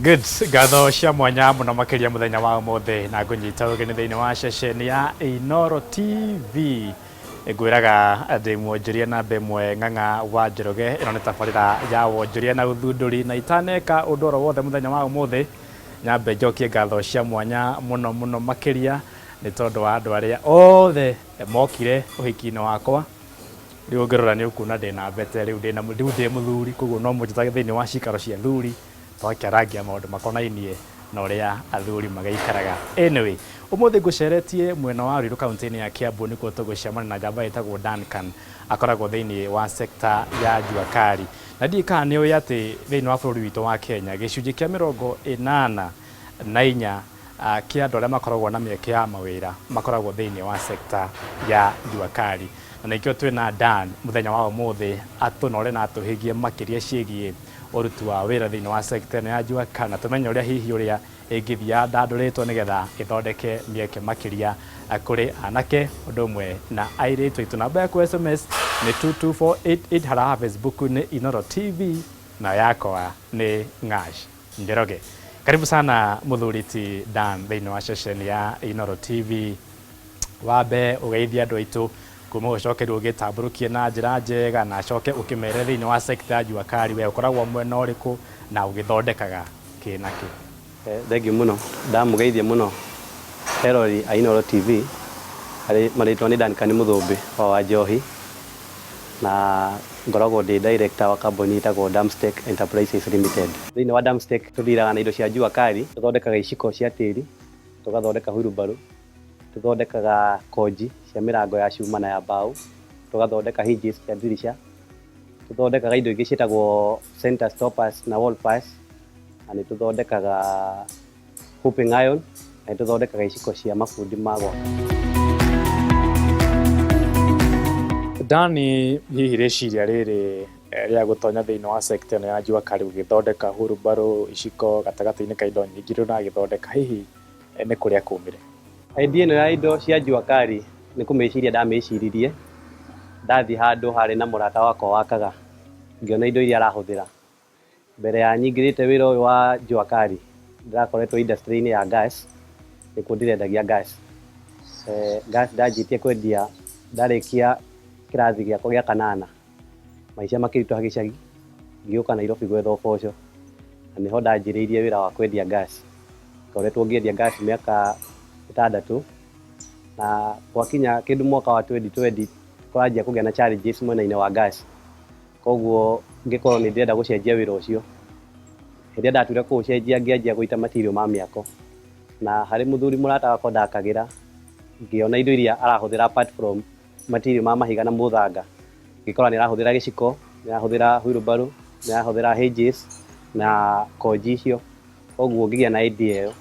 Good. Ngatho cia mwanya mũno makĩria mũthenya wa ũmũthĩ na ngũnyita ũgeni thĩinĩ wa ceceni ya Inooro TV. Ngwĩraga ndĩ mwonjoria namba ĩmwe Ng'ang'a wa Njoroge. Ĩno nĩ tabarĩra ya wonjoria na ũthundũri na itaneka ũndũ oro wothe mũthenya wa ũmũthĩ nyambe njokie ngatho cia mwanya mũno mũno makĩria nĩ tondũ wa andũ arĩa othe mokire ũhiki-inĩ wakwa. Rĩu ũngĩrora nĩ ũkuona ndĩna mbete rĩu ndĩna rĩu ndĩ mũthuri koguo no mũnjĩtage thĩinĩ wa cikaro cia athuri twakĩarangia maũndũ makonainie na ũrĩa athuri magĩikaraga. Anyway, ũmũthĩ ngũceretie mwena wa Ruiru kaunti-inĩ ya Kiambu nĩkuo tũgũcemania na njamba ĩtagwo Duncan akoragwo thĩinĩ wa sector ya jua kali. Na ndiũĩ kana nĩ ũĩ atĩ thĩinĩ wa bũrũri witũ wa Kenya gĩcunjĩ kĩa 84 kĩa andũ arĩa makoragwo na mĩeke ya mawĩra makoragwo thĩinĩ wa sector ya jua kali. Na nĩkĩo twĩna Dan mũthenya wa ũmũthĩ atũnore na atũhĩgie makĩria ciĩgiĩ ũruti wa wĩra thĩinĩ wa sector ĩno ya jua kali na tũmenye ũrĩa hihi ũrĩa ĩngĩthiĩ yandandũrĩtwo nĩgetha ĩthondeke mĩeke makĩria kũrĩ anake ũndũ ũmwe na airĩtu aitũ. Namba yaku SMS nĩ 22488 harĩa ha Facebook nĩ Inooro TV na yakwa nĩ Ng'ash Njoroge. Karibu sana mũthuri ti Dan thĩinĩ wa ceceni ya Inooro TV. Wambe ũgeithie andũ aitũ kuma ũcoke rĩu ũgĩtambũrũkie na njĩra njega na acoke ũkĩmere thĩinĩ wa sector ya jua kali we ũkoragwo mwena ũrĩkũ na ũgĩthondekaga kĩ na kĩ. Thengiũ mũno, ndamũgeithia mũno eroreri a Inooro TV, harĩ marĩtwa nĩ Duncan Mũthũmbĩ wa Wanjohi, na ngoragwo ndĩ director wa kambuni ĩtagwo Damstech Enterprises Limited. Thĩinĩ wa Damstech tũndiraga na indo cia jua kali, tũthondekaga iciko cia tĩri, tũgathondeka wheelbarrow, tũthondekaga konji cia mĩrango ya cuma na ya mbaũ, tũgathondeka hinges cia ndirica, tũthondekaga indo ingĩ ciĩtagwo center stoppers na wall pass, na nĩ tũthondekaga hooping iron, na nĩ tũthondekaga iciko cia mabundi ma gwaka. Dani, hihi rĩciria rĩrĩ rĩa gũtonya thĩinĩ wa sector ĩno ya jua kali gũgĩthondeka hurumbarũ, iciko gatagatĩ-inĩ ka indo nyingĩ iria ũragĩthondeka hihi nĩ kũrĩa kumire? Idea ĩno ya indo cia jua kali nĩ kũmĩciria ndamĩciririe, ndathiĩ handũ harĩ na mũrata wakwa wakaga, ngĩona indo iria arahũthĩra. Mbere ya nyingĩrĩte wĩra ũyũ wa jua kali, ndĩrakoretwo industry-inĩ ya gas, nĩkuo ndĩrendagia gas. Gas ndanjĩtie kwendia ndarĩkia kĩrathi gĩakwa gĩa kanana, maica makĩritũha gĩcagi, ngĩũka Nairobi gwetha ũboco, na nĩho ndanjĩrĩirie wĩra wa kwendia gas. Ngoretwo ngĩendia gas mĩaka 6, na gwakinya kĩndũ mwaka wa 2020 kũranjia kũgĩa na challenges mwena-inĩ wa gas, koguo ngĩkorwo nĩ ndĩrenda gũcenjia wĩra ũcio. Hĩndĩ ĩrĩa ndatuire kũũcenjia ngĩanjia gũita material ma mĩako, na harĩ mũthuri mũrata wakwa ndakagĩra, ngĩona indo iria arahũthĩra apart from material ma mahiga na mũthanga, ngĩkora nĩ arahũthĩra gĩciko, nĩ arahũthĩra wheelbarrow, nĩ arahũthĩra hinges na konji icio, koguo ngĩgĩa na idea ĩyo.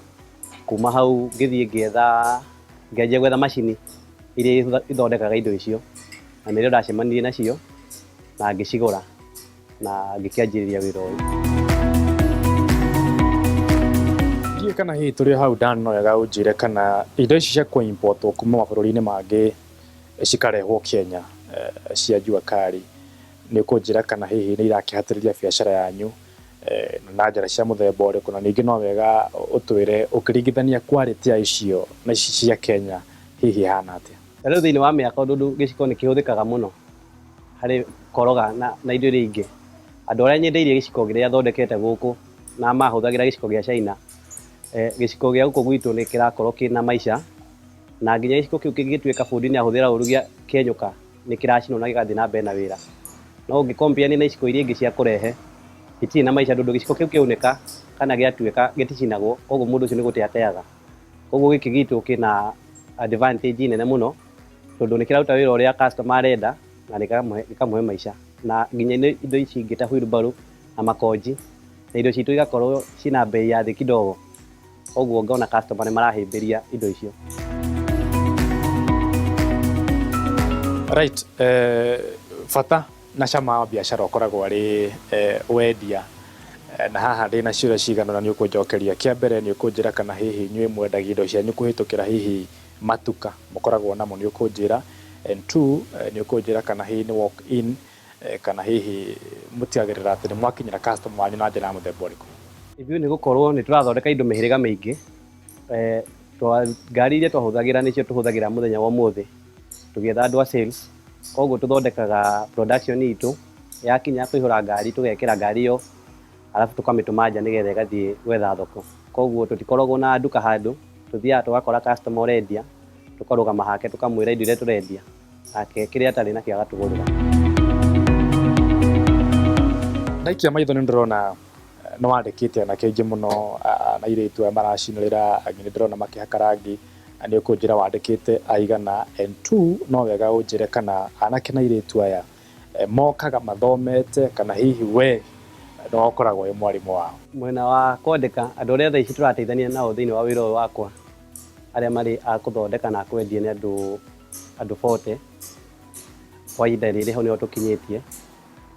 Kuma hau ngĩthiĩ ngĩetha, ngĩanjia gwetha macini iria ithondekaga indo icio, na nĩrĩo ndacemanirie nacio na ngĩcigũra na ngĩkĩanjĩrĩria wĩra ũyũ. Ndiũĩ kana hihi tũrĩ o hau Dan no wega ũnjĩre kana indo ici cia kũ import kuma mabũrũri-inĩ mangĩ cikarehwo Kenya cia jua kali, nĩ ũkũnjĩra kana hihi nĩ irakĩhatĩrĩria biacara yanyu na njĩra cia mũthemba ũrĩkũ, na ningĩ no wega ũtwĩre ũkĩringithania quality ya icio na ici cia Kenya hihi ĩhana atĩa? Ta rĩu thĩinĩ wa mĩako tondũ gĩciko nĩ kĩhũthĩkaga mũno harĩ koroga na indo iria ingĩ, andũ arĩa nyendeirie gĩciko kĩrĩa thondekete gũkũ na mahũthagĩra gĩciko gĩa China, gĩciko gĩa gũkũ gwitũ nĩ kĩrakorwo kĩna maica, na nginya gĩciko kĩu kĩngĩtuĩka bundi nĩ ahũthĩra ũru kĩenyũka nĩ kĩracinwo na gĩgathiĩ na mbere na wĩra. No ũngĩ compare na iciko iria ingĩ cia kũrehe, itirĩ na maica tondũ gĩciko kĩu kĩaunĩka kana gĩatuĩka gĩticinagwo, koguo mũndũ ũcio nĩ gũte ateaga. Koguo gĩkĩ gitũ kĩna advantage nene mũno tondũ nĩ kĩraruta wĩra ũrĩa customer arenda na gĩkamũhe maica. Na nginya indo ici ingĩ ta wheelbarrow na makonji, na indo citũ igakorwo ciĩna bei ya thĩ kidogo, koguo ngona customer nĩ marahĩmbĩria indo icio. Right, bata na cama wa biacara ũkoragwo arĩ wendia, na haha ndĩna ciũria cigana ũna nĩ ũkũnjokeria. Kĩa mbere nĩ ũkũnjĩra kana hihi inyuĩ mwendagia indo cianyu kũhĩtũkĩra hihi matuka mũkoragwo namo nĩ ũkũnjĩra, and two nĩ ũkũnjĩra kana hihi nĩ walk in kana hihi mũtigagĩrĩra atĩ nĩ mwakinyĩra customer wanyu na njĩra ya mũthemba ũrĩkũ. Ithuĩ nĩ gũkorwo nĩ tũrathondeka indo mĩhĩrĩga mĩingĩ, ngari iria twahũthagĩra nĩcio tũhũthagĩra mũthenya wa ũmũthĩ tũgĩetha andũ a sales. Koguo tũthondekaga production itũ, yakinya kũihũra ngari tũgekĩra ngari ĩyo, arabu tũkamĩtũma nja nĩgetha ĩgathiĩ gwetha thoko. Koguo tũtikoragwo na nduka handũ, tũthiaga tũgakora customer ũrendia, tũkarũgama hake tũkamwĩra indo iria tũrendia, nake kĩrĩa atarĩ nakĩo agatũgũrĩra. Ndaikia maitho nĩ ndĩrona nĩ wandĩkĩte anake aingĩ mũno na airĩtu aya maracinĩrĩra, angĩ nĩ ndĩrona makĩhaka rangi, na nĩ ũkũnjĩra wandĩkĩte aigana, and two, no wega ũnjĩre kana anake na airĩtu aya mokaga mathomete kana hihi we nĩwe ũkoragwo wĩ mwarimũ wao. Mwena wa kwandĩka andũ arĩa thaa ici tũrateithania nao thĩinĩ wa wĩra ũyũ wakwa, arĩa marĩ a kũthondeka na a kwendia nĩ andũ andũ 40 kwa ihinda rĩrĩ hau nĩho tũkinyĩtie.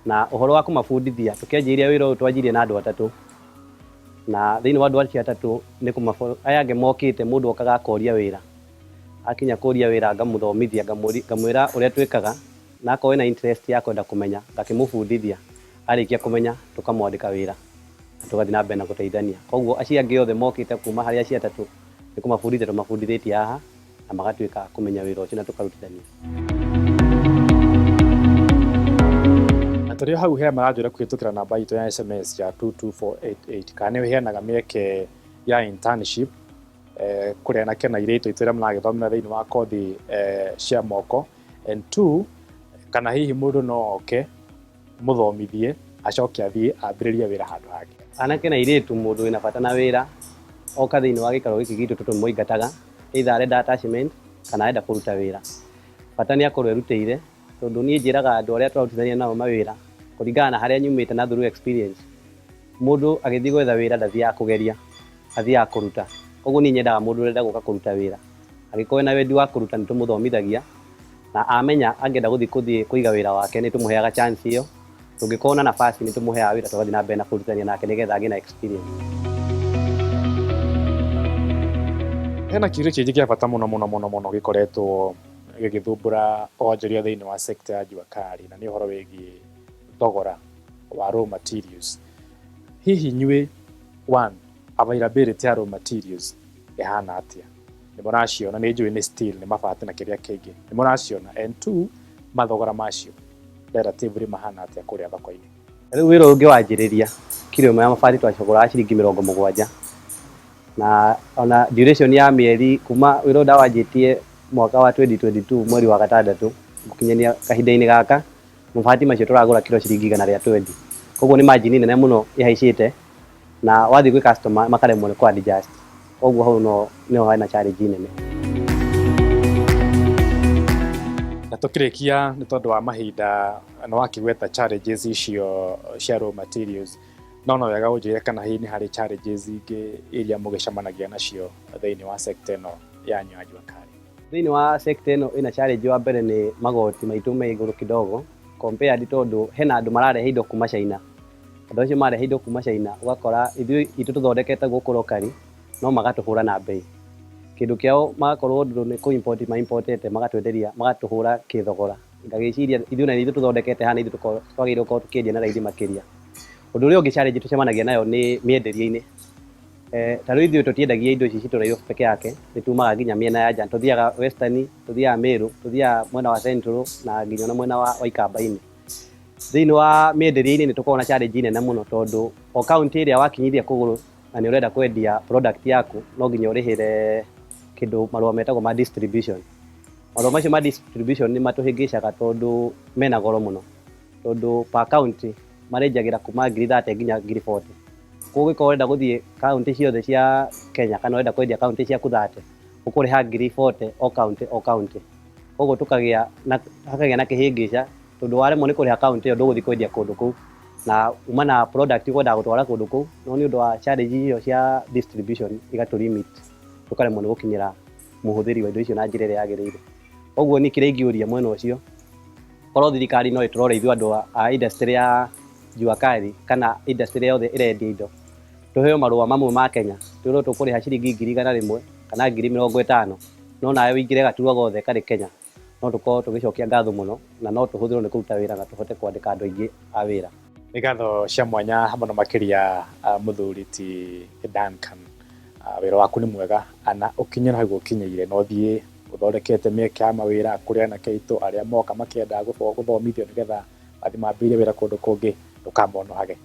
Na ũhoro wa kũmabundithia, tũkĩanjĩrĩria wĩra ũyũ twanjirie na andũ atatũ, na thĩinĩ wa andũ acio atatũ nĩ kũmabũ, aya angĩ mokĩte mũndũ okaga akoria wĩra, akinya kũria wĩra ngamũthomithia, ngamwĩra ũrĩa twĩkaga, na akorwo ena interest ya kwenda kũmenya ngakĩmũbundithia, arĩkia kũmenya tũkamwandĩka wĩra na tũgathiĩ na mbere na gũteithania. Koguo acio angĩ othe mokĩte kuma harĩ acio atatũ nĩ kũmabundithia tũmabundithĩtie haha na magatuĩka a kũmenya wĩra ũcio na tũkarutithania. Na tũrĩ o hau he maranjũra kũhĩtũkĩra namba itũ ya SMS ya 22488 kana nĩ ũheanaga mĩeke ya internship kũrĩ anake na airĩtu aitũ arĩa maragĩthomera thĩinĩ wa kothi cia moko, and two, kana hihi mũndũ no oke mũthomithie acoke athiĩ ambĩrĩrie wĩra handũ hangĩ. Anake na airĩtu mũndũ wĩna bata na wĩra oka thĩinĩ wa gĩikaro gĩkĩ gitũ tũtũmũingataga, either arenda attachment kana arenda kũruta wĩra. Bata nĩ akorwo erutĩire, tondũ niĩ njĩraga andũ arĩa tũrarutithania nao mawĩra kũringana na harĩa nyumĩte na through experience. Mũndũ agĩthiĩ gwetha wĩra ndathiaga kũgeria, athiaga kũruta. Koguo niĩ nyendaga mũndũ ũrenda gũka kũruta wĩra. Angĩkorwo ena wendi wa kũruta nĩ tũmũthomithagia, na amenya angĩenda gũthiĩ kũthiĩ kũiga wĩra wake nĩ tũmũheaga chance ĩyo. Tũngĩkorwo na nafasi nĩ tũmũheaga wĩra tũgathiĩ na mbere na kũrutithania nake nĩgetha agĩe na experience. Hena kĩũria kĩngĩ kĩa bata mũno mũno mũno mũno gĩkoretwo gĩgĩthumbũra wanjoria thĩinĩ wa sector ya jua kali, na nĩ ũhoro wĩgiĩ thogora wa raw materials. Hihi inyuĩ, one, availability ya raw materials ĩhana atĩa? Nĩ mũraciona? Nĩ njũĩ nĩ steel, nĩ mabati na kĩrĩa kĩngĩ, nĩ mũraciona? And two, mathogora macio relatively mahana atĩa kũrĩa thoko-inĩ? Rĩu wĩra ũyũ ngĩwanjĩrĩria, kiro ĩmwe ya mabati twacigũraga ciringi mĩrongo mũgwanja, na ona duration ya mĩeri kuma wĩra ũyũ ndawanjĩtie mwaka wa 2022 mweri wa gatandatũ gũkinyania kahinda-inĩ gaka, mabati macio tũragũra kiro ciringi igana rĩa 20. Koguo nĩ margin nene mũno ĩhaicĩte, na wathiĩ gwĩ customer makaremwo nĩ kũ adjust. Koguo hau no nĩho hena challenge nene. Na tũkĩrĩkia, nĩ tondũ wa mahinda, nĩ wakĩgweta challenges icio cia raw materials, no no wega ũnjĩre kana hihi nĩ harĩ challenges ingĩ iria mũgĩcemanagia nacio thĩinĩ wa sector ĩno yanyu ya jua kali? Thĩinĩ wa sector ĩno ĩna challenge wa mbere nĩ magoti maitũ me igũrũ kidogo compared, tondũ hena andũ mararehe indo kuma China. Andũ acio marehe indo kuma China, ũgakora ithuĩ itũ tũthondekete gũkũ locally no magatũhũra na mbei. Kĩndũ kĩao magakorwo ũndũ nĩ kũ import ma importete magatwenderia magatũhũra kĩthogora. Ngagĩciria ithuĩ na ithuĩ tũthondekete haha nĩ ithuĩ twagĩrĩirwo gũkorwo tũkĩendia na raithi makĩria. Ũndũ ũrĩa ũngĩ challenge tũcemanagia nayo nĩ mĩenderie-inĩ. Ta rĩu ithuĩ tũtiendagia indo ici citũ Nairobi peke yake, nĩ tumaga nginya mĩena ya nja. Tũthiaga Western, tũthiaga Meru, tũthiaga mwena wa Central na nginya ona mwena wa Ikamba-inĩ. Thĩinĩ wa mĩenderie-inĩ nĩ tũkoragwo na challenge nene mũno, tondũ o county ĩrĩa wakinyithia kũgũrũ na nĩ ũrenda kwendia product yaku, no nginya ũrĩhĩre kĩndũ marũa metagwo ma distribution. Marũa macio ma distribution nĩ matũhĩngĩcaga tondũ mena goro mũno, tondũ per county marĩnjagĩra kuma 30,000 nginya 40,000. Koguo ũngĩkorwo ũrenda gũthiĩ county ciothe cia Kenya kana ũrenda kwendia county ciaku 30, ũkũrĩha 40,000 o county o county. Koguo tũkagĩa na hakagĩa na kĩhĩngĩca, tondũ waremwo nĩ kũrĩha county ĩyo ndũgũthiĩ kwendia kũndũ kũu, na uma na product ũkwendaga gũtwara kũndũ kũu, no nĩ ũndũ wa challenge icio cia distribution igatũ limit, tũkaremwo nĩ gũkinyĩra mũhũthĩri wa indo icio na njĩra ĩrĩa yagĩrĩire. Koguo niĩ kĩrĩa ingĩũria mwena ũcio, korwo thirikari no ĩtũrore ithuĩ andũ a industry ya jua kali kana industry yothe ĩrendia indo, tũheo marũa mamwe ma Kenya, twĩrwo tũkũrĩha ciringi 100,000 kana 50,000, no nawe ũingĩre gaturwa gothe karĩ Kenya, no tũkorwo tũgĩcokia ngatho mũno na no tũhũthĩrwo nĩ kũruta wĩra na tũhote kwandĩka andũ aingĩ a wĩra. Nĩ ngatho cia mwanya mũno makĩria mũthuri ti Duncan. Wĩra waku nĩ mwega na ũkinye hau ũkinyĩire na ũthiĩ ũthondekete mĩeke ya mawĩra kũrĩ anake aitũ arĩa moka makĩenda gũthomithio nĩgetha mathiĩ mambĩrĩrie wĩra kũndũ kũngĩ, ndũkamonohage.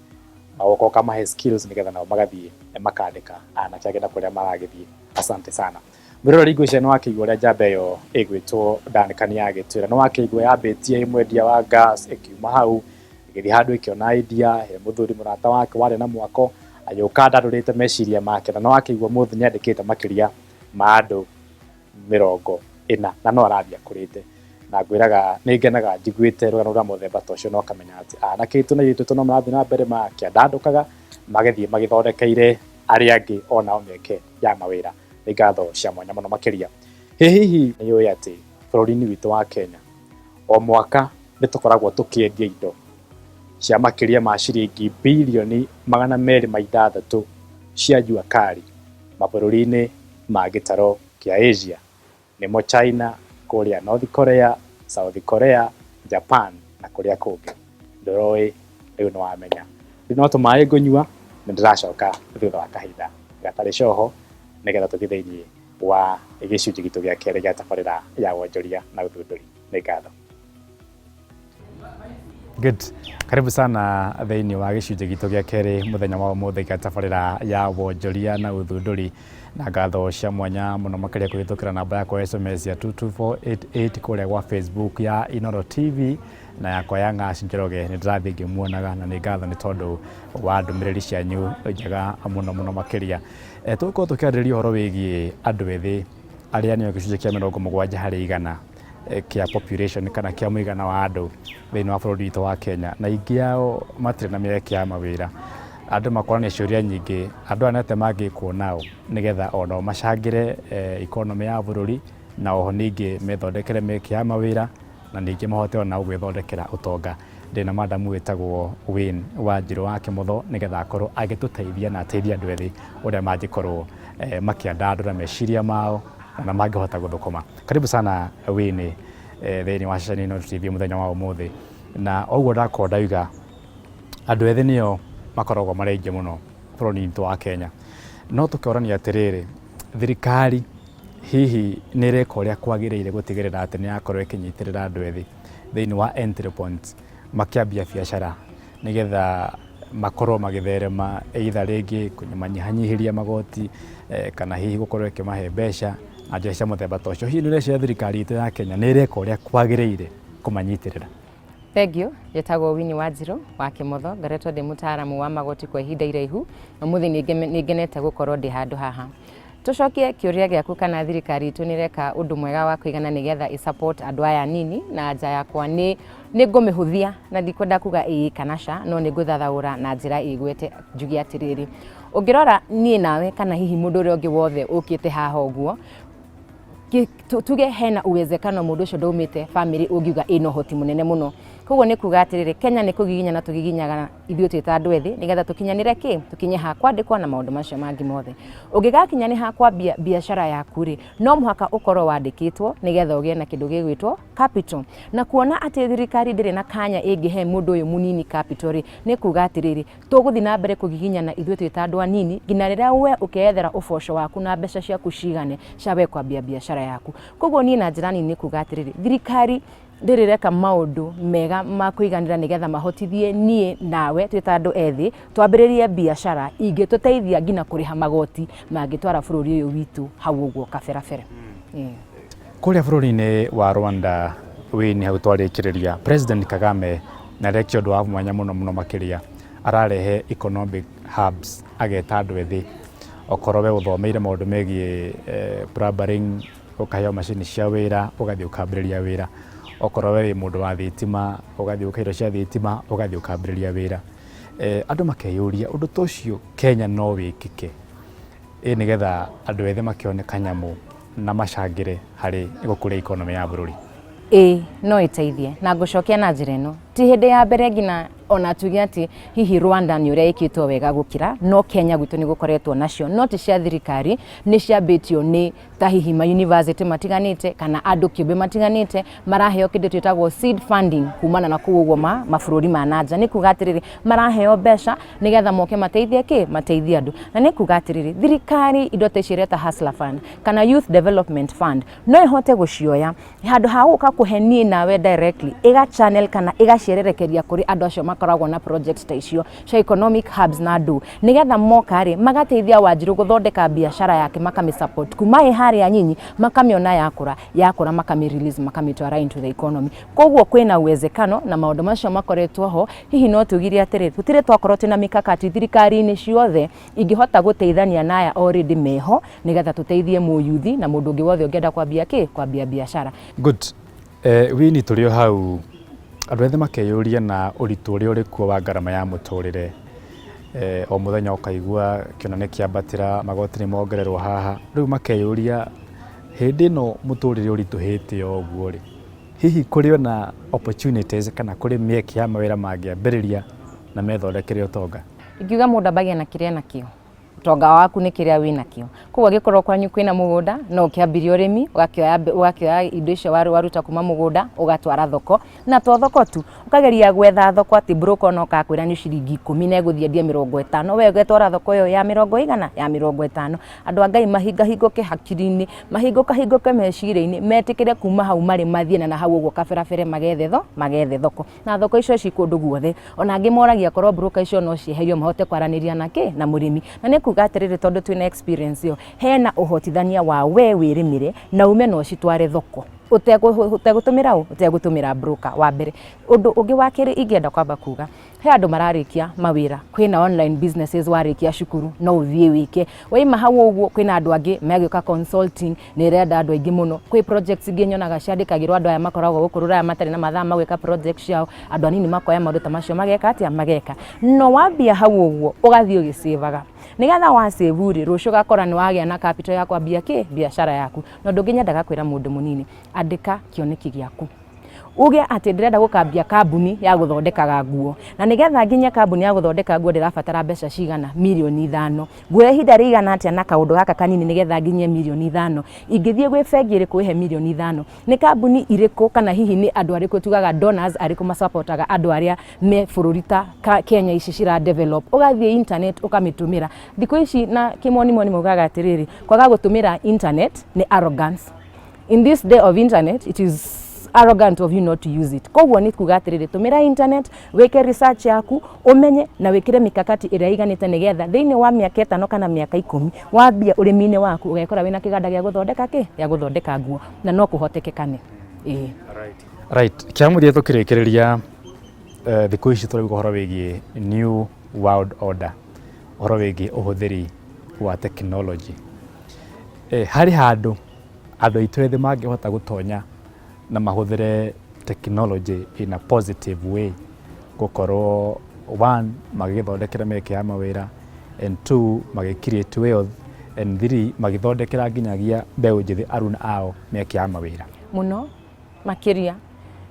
Ũgoka ũkamahe skills nĩgetha nao magathiĩ makandĩka anake angĩ na kũrĩa maragĩthiĩ. Asante sana. Mwĩroreri, ngwĩciria nĩ wakĩigua ũrĩa njamba ĩyo ĩgwĩtwo Duncan yagĩtwĩra. Nĩ wakĩigua yambĩtie ĩ mwendia wa gas, ĩkiuma hau ĩgĩthiĩ handũ ĩkĩona idea he mũthuri mũrata wake warĩ na mwako, agĩũka andandũrĩte meciria make, na nĩ wakĩigua mũthĩ nĩ andĩkĩte makĩria ma andũ 40 na no arathiĩ akũrĩte. Na ngwĩraga nĩ ngenaga njiguĩte rũgano rwa mũthemba ta ũcio, na ũkamenya atĩ anake aitũ na airĩtu aitũ no marathiĩ na mbere makĩandandũkaga, magĩthiĩ magĩthondekeire arĩa angĩ onao mĩeke ya mawĩra. Nĩ ngatho cia mwanya mũno makĩria. Ĩ hihi nĩ ũĩ atĩ bũrũri-inĩ witũ wa Kenya o mwaka nĩ tũkoragwo tũkĩendia indo cia makĩria ma ciringi birioni 206 cia jua kali mabũrũri-inĩ ma gĩtaro kĩa Asia, nĩmo China, kũrĩa North Korea, South Korea, Japan na kũrĩa kũngĩ. Ndũroĩ, rĩu nĩ wamenya. Rĩu no tũmaĩ ngũnyua, nĩ ndĩracoka thutha wa kahinda gatarĩ coho nĩgetha tũthiĩ thĩinĩ wa gĩcunjĩ gitũ gĩa kerĩ gĩa tabarĩra ya wonjoria na ũthundũri. Nĩ ngatho. Good. Karibu sana thĩinĩ wa gĩcunjĩ gitũ gĩa kerĩ mũthenya wa ũmũthĩ gĩa tabarĩra ya wonjoria na ũthundũri, na ngatho cia mwanya mũno makĩria kũhĩtũkĩra namba yakwa ya SMS ya 22488 kũrĩa gwa Facebook ya Inooro TV na yakwa ya Ng'aci Njoroge. Nĩ ndĩrathiĩ ngĩmuonaga na nĩ ngatho nĩ tondũ wa ndũmĩrĩri cianyu njega mũno mũno makĩria. Tũgũkorwo tũkĩarĩrĩria ũhoro wĩgiĩ andũ ethĩ arĩa nĩo gĩcunjĩ kĩa 70% kĩa population kana kĩa mũigana wa andũ thĩinĩ wa bũrũri witũ wa Kenya, na aingĩ ao matirĩ na mĩeke ya mawĩra. Andũ makorania ciũria nyingĩ, andũ aya nĩ atĩa mangĩkwo nao nĩgetha onao macangĩre economy ya bũrũri, na oho ningĩ methondekere mĩeke ya mawĩra, na ningĩ mahote onao gwĩthondekera ũtonga. Ndĩna madamu wĩtagwo Wayne Wanjirũ wa Kĩmotho nĩgetha akorwo agĩtũteithia na ateithie andũ ethĩ ũrĩa mangĩkorwo makĩandandũra meciria mao na mangĩhota gũthũkũma. Karibu sana Wayne thĩinĩ wa ceceni Inooro TV mũthenya wa ũmũthĩ. Na ũguo ndakorwo ndauga, andũ ethĩ nĩo makoragwo marĩ aingĩ mũno bũrũri-inĩ witũ wa Kenya. No tũkĩorania atĩrĩrĩ, thirikari hihi nĩ ĩreka ũrĩa kwagĩrĩire gũtigĩrĩra atĩ nĩ yakorwo ĩkĩnyitĩrĩra andũ ethĩ thĩinĩ wa entry points makĩambia biacara nĩgetha makorwo magĩtherema, either rĩngĩ kũmanyihanyihĩria magoti kana hihi gũkorwo ĩkĩmahe mbeca na njĩra cia mũthemba ta ũcio? Hihi nĩ ũreciria thirikari itũ ya Kenya nĩ ĩreka ũrĩa kwagĩrĩire kũmanyitĩrĩra? Thengiũ, njĩtagwo Winnie Wanjirũ wa Kĩmotho, ngoretwo ndĩ mũtaaramu wa magoti kwa ihinda iraihu. Ũmũthĩ nĩ ngenete gũkorwo ndĩ handũ haha. Tũcokie kĩũria gĩaku kana thirikari itũ nĩ ĩreka ũndũ mwega wa kũigana nĩgetha ĩ support andũ aya anini, na anja yakwa nĩ ngũmĩhũthia na ndikwenda kuga ĩĩ kana ca, no nĩ ngũthathaũra na njĩra ĩgwete njuge atĩrĩrĩ, ũngĩrora niĩ nawe kana hihi mũndũ ũrĩa ũngĩ wothe ũkĩte haha ũguo, tuge hena uwezekano mũndũ ũcio ndaumĩte famĩlĩ ũngiuga ĩna ũhoti mũnene mũno. Koguo nĩ kuga atĩrĩrĩ, Kenya nĩ kũgiginyana tũgiginyaga ithuĩ twĩ ta andũ ethĩ nĩgetha tũkinyanĩre kĩ, tũkinye ha kwandĩkwo na maũndũ macio mangĩ mothe. Ũngĩgakinya nĩ ha kwambia biacara yaku rĩ, no mũhaka ũkorwo wandĩkĩtwo nĩgetha ũgĩe na kĩndũ gĩgwĩtwo capital. Na kuona atĩ thirikari ndĩrĩ na kanya ĩngĩhe mũndũ ũyũ mũnini capital rĩ, nĩ kuga atĩrĩrĩ, tũgũthiĩ na mbere kũgiginyana ithuĩ twĩ ta andũ anini nginya rĩrĩa we ũkeyethera ũboco waku na mbeca ciaku cigane cia we kwambia biacara yaku. Koguo niĩ na njĩra nini nĩ kuga atĩrĩrĩ, thirikari ndĩrĩ ĩreka maũndũ mega ma kũiganĩra nĩgetha mahotithie niĩ nawe twĩ ta andũ ethĩ twambĩrĩrie biacara ingĩtũteithia nginya kũrĩha magoti mangĩtwara bũrũri ũyũ witũ hau ũguo kaberabere. Kũrĩa bũrũri-inĩ wa Rwanda, Winnie, hau twarĩkĩrĩria, President Kagame nĩ arekia ũndũ wa mwanya mũno mũno makĩria. Ararehe economic hubs, ageta andũ ethĩ, okorwo we ũthomeire maũndũ megiĩ plumbering, ũkaheo macini cia wĩra, ũgathiĩ ũkambĩrĩria wĩra. Okorwo we wĩ mũndũ wa thitima, ũgathiĩ ũkaheo indo cia thitima, ũgathiĩ ũkambĩrĩria wĩra. Andũ makeyũria ũndũ ta ũcio Kenya no wĩkĩke, ĩ nĩgetha andũ ethĩ makĩone kanyamũ na macangĩre harĩ gũkũria economy ya bũrũri? Ĩĩ, no ĩteithie, na ngũcokia na njĩra ĩno. Ti hĩndĩ ya mbere nginya ona tuge atĩ hihi Rwanda nĩ ũrĩa ĩkĩtwo wega gũkĩra, no Kenya gwitũ nĩ gũkoretwo nacio, no ti cia thirikari, nĩ ciambĩtio nĩ ta hihi ma university matiganĩte kana andũ kĩũmbe matiganĩte maraheo kĩndũ twĩtagwo seed funding kumana na kũu ũguo ma mabũrũri ma nanja. Nĩ kuga atĩrĩrĩ, maraheo mbeca nĩgetha moke mateithie kĩ? Mateithie andũ. Na nĩ kuga atĩrĩrĩ, thirikari indo ta ici ĩreta Hustler Fund kana Youth Development Fund no ĩhote gũcioya handũ ha gũka kũhe niĩ nawe directly, ĩga channel kana ĩgaciererekeria kũrĩ andũ acio makoragwo na project ta icio cia economic hubs na andũ, nĩgetha moka rĩ magateithia Wanjirũ gũthondeka biacara yake, makamĩ support kuma ĩ harĩa nyinyi, makamĩona yakũra yakũra, makamĩ release, makamĩtwara into the economy. Koguo kwĩna uwezekano na maũndũ macio makoretwo ho. Hihi no tugire atĩrĩ, tũtirĩ twakorwo twĩna mikakati thirikari-inĩ ciothe ingĩhota gũteithania na aya already meho, nĩgetha tũteithie mũyuthi na mũndũ ũngĩ wothe ũngĩenda kwambia kĩ kwambia biacara. Good. Wini, tũrĩ o hau, andũ ethĩ makeyũria na ũritũ ũrĩa ũrĩ kuo wa ngarama ya mũtũrĩre, o mũthenya ũkaigua kĩona nĩ kĩambatĩra, magoti nĩ mongererwo haha, rĩu makeyũria hĩndĩ ĩno mũtũrĩre ũritũhĩte o ũguo rĩ, hihi kũrĩ ona opportunities kana kũrĩ mĩeke ya mawĩra mangĩambĩrĩria na methondekere ũtonga? Ingiuga mũndũ ambagia na kĩrĩa nakĩo. Ũtonga waku nĩ kĩrĩa wĩ nakĩo. Koguo angĩkorwo kwanyu kwĩna mũgũnda, no ũkĩambirie ũrĩmi, ũgakĩoya indo icio waruta kuma mũgũnda, ũgatwara thoko, na to thoko tu, ũkageria gwetha thoko atĩ broker ona ũkakwĩra nĩ ciringi 10 na ĩgũthiĩ endie 50, we ũgetwara thoko ĩyo ya mĩrongo igana ya 50. Andũ a Ngai mahingahingũke hakiri-inĩ, mahingũkahingũke meciria-inĩ, metĩkĩre kuma hau marĩ mathiĩ na hau ũguo kaberabere magethe thoko. Na thoko icio ci kũndũ guothe. Ona angĩ moragia korwo broker icio no cieherio mahote kwaranĩria na kĩ na mũrĩmi. Na nĩ kuga atĩrĩrĩ, tondũ twĩna experience ĩyo, hena ũhotithania wa we wĩrĩmĩre na ume na ũcitware thoko ũtegũtũmĩra ũ ũtegũtũmĩra broker wa mbere. Ũndũ ũngĩ wa kerĩ ingĩenda kwamba kuga, he andũ mararĩkia mawĩra, kwĩna online businesses, warĩkia cukuru no ũthiĩ wĩke. Waima hau ũguo, kwĩna andũ angĩ megwĩka consulting, nĩ ĩrenda andũ aingĩ mũno. Kwĩ projects ingĩ nyonaga ciandĩkagĩrwo andũ aya makoragwo gũkũ rũraya matarĩ na mathaa ma gwĩka project ciao, andũ anini makoya maũndũ ta macio mageka atĩa mageka. No wambia hau ũguo ũgathiĩ ũgĩcĩvaga, nĩgetha wa save rĩ, rũciũ ũgakora nĩ wagĩa na capital ya kwambia kĩ biacara yaku. Na ũndũ ũngĩ nyendaga kwĩra mũndũ mũnini, andĩka kĩoneki gĩaku, uge atĩ ndĩrenda gũkambia kambuni ya gũthondekaga nguo, na nĩgetha nginye kambuni ya gũthondeka nguo ndĩrabatara mbeca cigana? Mirioni 5. Nguoya ihinda rĩigana atĩa na kaũndũ gaka kanini nĩgetha nginyie mirioni 5? Ingĩthiĩ gwĩ bengi ĩrĩkũ ĩhe mirioni 5? Nĩ kambuni irĩkũ kana hihi nĩ andũ arĩkũ tugaga donors arĩkũ masapotaga andũ arĩa me bũrũri ta Kenya ici cira develop? Ũgathiĩ internet ũkamĩtũmĩra thikũ ici, na kĩmonimoni maugaga atĩrĩrĩ, kwaga gũtũmĩra internet nĩ arrogance. In this day of internet, it is arrogant of you not to use it. Koguo nĩ kuga atĩrĩrĩ, tũmĩra internet, wĩke research yaku, ũmenye na wĩkĩre mikakati ĩrĩa ĩiganĩte, nĩgetha thĩinĩ wa mĩaka 5 kana mĩaka 10 wambia ũrĩmi-inĩ waku ũgekora wĩna kĩganda gĩa gũthondeka kĩ gĩa gũthondeka nguo, na no kũhotekekane, ĩĩ. Right, kĩamũthia tũkĩrĩkĩrĩria, thikũ ici tũrauga ũhoro wĩgiĩ new world order, ũhoro wĩgiĩ ũhũthĩri wa technology. Harĩ handũ andũ aitũ ethĩ mangĩhota gũtonya na mahũthĩre technology in a positive way, gũkorwo one, magĩgĩthondekera mĩeke ya mawĩra, and two, magĩ create wealth, and three, magĩthondekera nginyagia mbeũ njĩthĩ aruna ao mĩeke ya mawĩra? Mũno makĩria.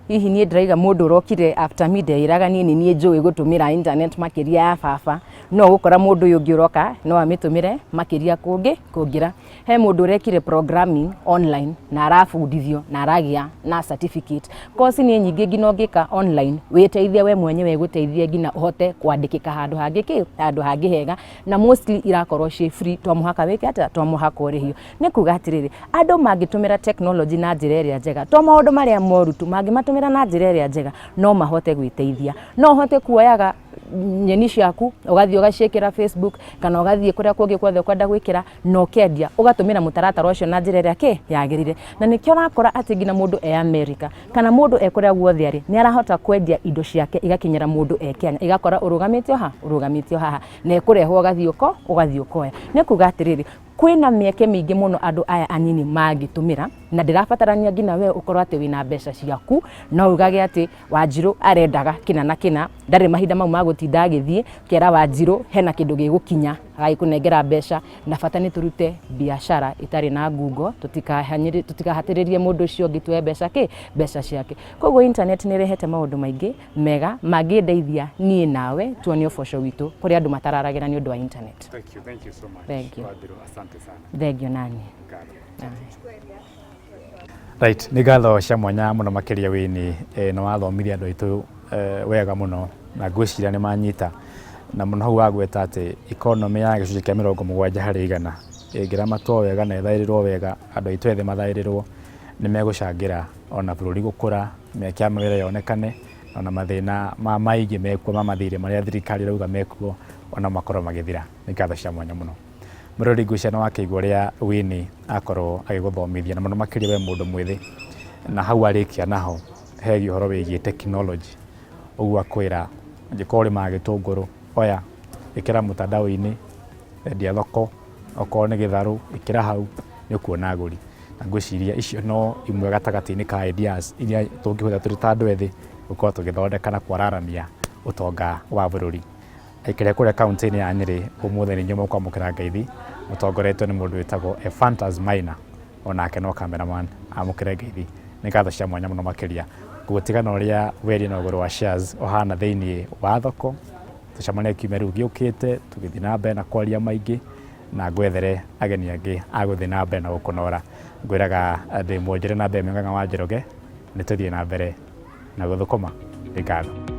Hihi niĩ ndĩraiga mũndũ ũrokire after me ndeĩraga niĩ nĩ niĩ njũĩ gũtũmĩra internet makĩria ya baba, no ũgũkora mũndũ ũyũ ũngĩ ũroka no amĩtũmĩre makĩria kũngĩ kũngĩra. He mũndũ ũrekire programming online na arabundithio na aragĩa na certificate. Course nĩ nyingĩ nginya ũngĩka online wĩteithie we mwenyewe, gũteithie nginya ũhote kwandĩkĩka handũ hangĩ kĩ handũ hangĩ hega, na mostly irakorwo ciĩ free, to mũhaka wĩke atĩa, to mũhaka ũrĩhio. Nĩ kuga atĩrĩrĩ, andũ mangĩtũmĩra technology na njĩra ĩrĩa njega, to maũndũ marĩa moru tu, mangĩmatũmĩra na njĩra ĩrĩa njega no mahote gwĩteithia. No ũhote kuoyaga nyeni ciaku ũgathiĩ ũgaciĩkĩra Facebook kana ũgathiĩ kũrĩa kũngĩ guothe ũkwenda gwĩkĩra na ũkendia, ũgatũmĩra mũtaratara ũcio na njĩra ĩrĩa kĩ yagĩrĩire. Na nĩkĩo ũrakora atĩ nginya mũndũ e America kana mũndũ e kũrĩa guothe arĩ nĩ arahota kwendia indo ciake igakinyĩra mũndũ e Kenya, igakora ũrũgamĩte o ha ũrũgamĩte o haha na ĩkũrehwo ũgathiĩ ũko ũgathiĩ ũkoya. Nĩ kuga atĩrĩrĩ, kwĩna mĩeke mĩingĩ mũno andũ aya anini mangĩtũmĩra, na ndĩrabatarania nginya we ũkorwo atĩ wĩna mbeca ciaku. No ugage atĩ Wanjirũ arendaga kĩna na kĩna. Ndarĩ mahinda mau ma gũtinda agĩthiĩ kera Wanjirũ hena kĩndũ gĩgũkinya agagĩkũnengera mbeca, na bata nĩ tũrute biacara ĩtarĩ na ngungo, tũtikahatĩrĩrie mũndũ ũcio ũngĩ tuoe mbeca kĩ mbeca ciake. Koguo internet nĩ ĩrehete maũndũ maingĩ mega mangĩndeithia niĩ nawe tuone ũboco witũ kũrĩ andũ matararagĩra nĩ ũndũ wa internet. Thank you, thank you so much. Thank you. Wanjiru, asante sana. Thengio nani. Ngatho. Right, nĩ ngatho cia mwanya mũno makĩria Winnie, nĩ wathomithia andũ aitũ wega mũno na ngwĩciria nĩ manyita na mũno hau wagweta atĩ economy ya gĩcunjĩ kĩa 70% ĩngĩramatwo wega na ĩthaĩrĩrwo wega, andũ aitũ ethĩ mathaĩrĩrwo, nĩ megũcangĩra ona bũrũri gũkũra, mĩeke ya mawĩra yonekane, ona mathĩna ma maingĩ mekuo ma mathirĩ marĩa thirikari ĩrauga mekuo ona makorwo magĩthira. Nĩ ngatho cia mwanya mũno. Mũrori, ngwĩciria nĩ wakĩigua ũrĩa Winnie akorwo agĩgũthomithia na mũno makĩria we mũndũ mwĩthĩ, na hau arĩkia naho hegiĩ ũhoro wĩgiĩ technology. Ũguo akwĩra angĩkorwo ũrĩmaga gĩtũngũrũ, oya ĩkĩra mũtandao-inĩ, endia thoko, okorwo nĩ gĩtharũ ĩkĩra hau, nĩ ũkuona agũri. Na ngwĩciria icio no imwe gatagatĩ-inĩ ka ideas iria tũngĩhũthĩra tũrĩ ta andũ ethĩ gũkorwo tũgĩthondeka na kwararamia ũtonga wa bũrũri. Aikari a kũrĩa kaunti-inĩ ya Nyĩrĩ ũmũthĩ nĩ inyuĩ mũkwamũkĩra ngeithi mũtongoretio nĩ mũndũ wĩtagwo Ephantus Maina, onake no cameraman amũkĩre ngeithi. Nĩ ngatho cia mwanya mũno makĩria. Ngũgũtiga na ũrĩa wendia na ũgũri wa shares ũhana thĩinĩ wa thoko. Tũcemanie kiumia rĩu gĩũkĩte tũgĩthiĩ na mbere na kwaria maingĩ na ngwethere ageni angĩ a gũthiĩ na mbere na gũkũnora. Ngwĩraga ndĩ mwonjore na mbere Ng'ang'a wa Njoroge, nĩ tũthiĩ na mbere na gũthũkũma. Nĩ ngatho.